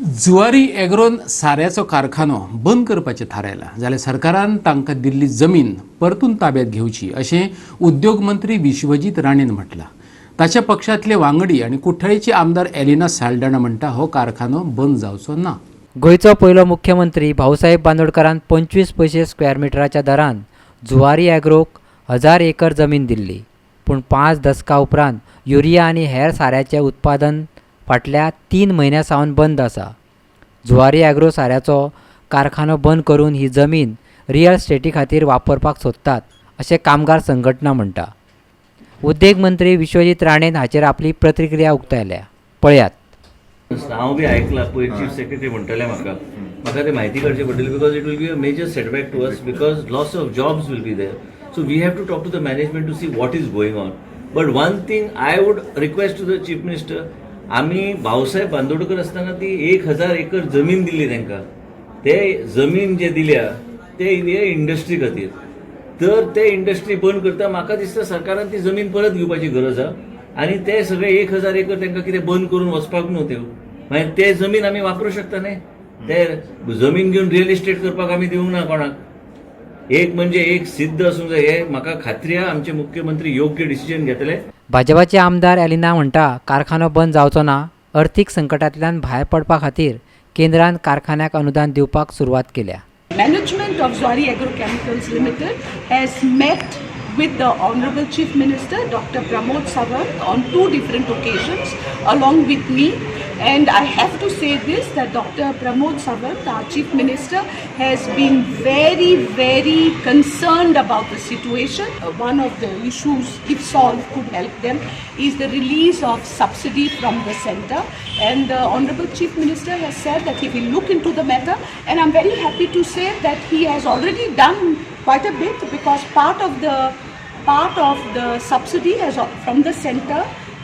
जुवारी एग्रोन साऱ्याचो कारखानो बंद करपाचें थारायलां जाल्यार सरकारान तांकां दिल्ली जमीन परतून ताब्यात घेवची अशें उद्योग मंत्री विश्वजीत राणेन म्हटलां. ताच्या पक्षांतले वांगडी आनी कुठ्ठाळीचे आमदार एलिना साल्डाणा म्हणटा, हो कारखानो बंद जावचो ना. गोंयचो पयलो मुख्यमंत्री भाऊसाहेब बांदोडकरान 25 पयशे स्क्वेअर मिटराच्या दरान जुवारी ॲग्रोक 1000 एकर जमीन दिल्ली. पूण 5 दसकां उपरांत युरिया आनी हेर साऱ्याचें उत्पादन फाटल्या 3 म्हयन्यां सावन बंद आसा. जुवारी ॲग्रो साऱ्याचो कारखानो बंद करून ही जमीन रियल स्टेटी खातीर वापरपाक सोदतात अशें कामगार संघटना म्हणटा. उद्देग मंत्री विश्वजीत राणेन हाचेर आपली प्रतिक्रिया उक्तायल्या, पळयात. हांव बी आयकलां पयर चीफ सेक्रेटरी म्हणटले म्हाका. म्हाका ते म्हायती काडची पडटली because it will be a major setback to us, because loss of jobs will be there. So we have to talk to the management to see what is going on. But one thing I would request to the Chief Minister, आमी भाऊसाहेब बांदोडकर आसतना ती 1000 acre जमीन दिली तांकां. ते जमीन जे दिल्या ते इंडस्ट्री खातीर, तर ते इंडस्ट्री बंद करता. म्हाका दिसता सरकारान ती जमीन परत घेवपाची गरज आहा आनी ते सगळे 1000 एकर तांकां कितें बंद करून वचपाक न्हू त्यो. मागीर ते जमीन आमी वापरूं शकता न्ही. ते जमीन घेवन रियल इस्टेट करपाक आमी दिवंक ना कोणाक. एक म्हणजे एक सिद्ध आसूंक जाय. हे म्हाका खात्री आहा, आमचे मुख्यमंत्री योग्य डिसिजन घेतले. भाजपाचे आमदार एलिना म्हणटा, कारखानो बंद जावचो ना. अर्थीक संकटांतल्यान भायर पडपा खातीर केंद्रान कारखान्याक अनुदान दिवपाक सुरवात केल्या. Management of Zuari Agrochemicals Limited has met with the Honorable Chief Minister Dr. Pramod Sawant on two different occasions along with me, and I have to say this, that Dr. Pramod Sawant, our Chief Minister, has been very, very concerned about the situation. One of the issues, if solved, could help them is the release of subsidy from the center, and the Honorable Chief Minister has said that he will look into the matter, and I'm very happy to say that he has already done quite a bit, because part of the subsidy from the center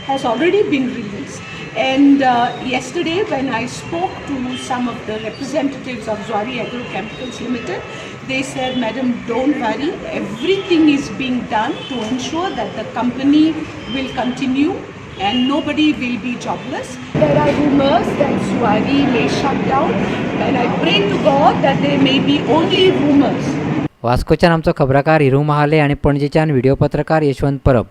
has already been released. And yesterday, when I spoke to some of the representatives of Zuari Agrochemicals Limited, they said, "Madam, don't worry, everything is being done to ensure that the company will continue and nobody will be jobless." There are rumors that Zuari may shut down, and I pray to God that they may be only rumors. वास्कोच्यान आमचो खबराकार हिरू महाले आनी पणजेच्यान video पत्रकार यशवंत परब.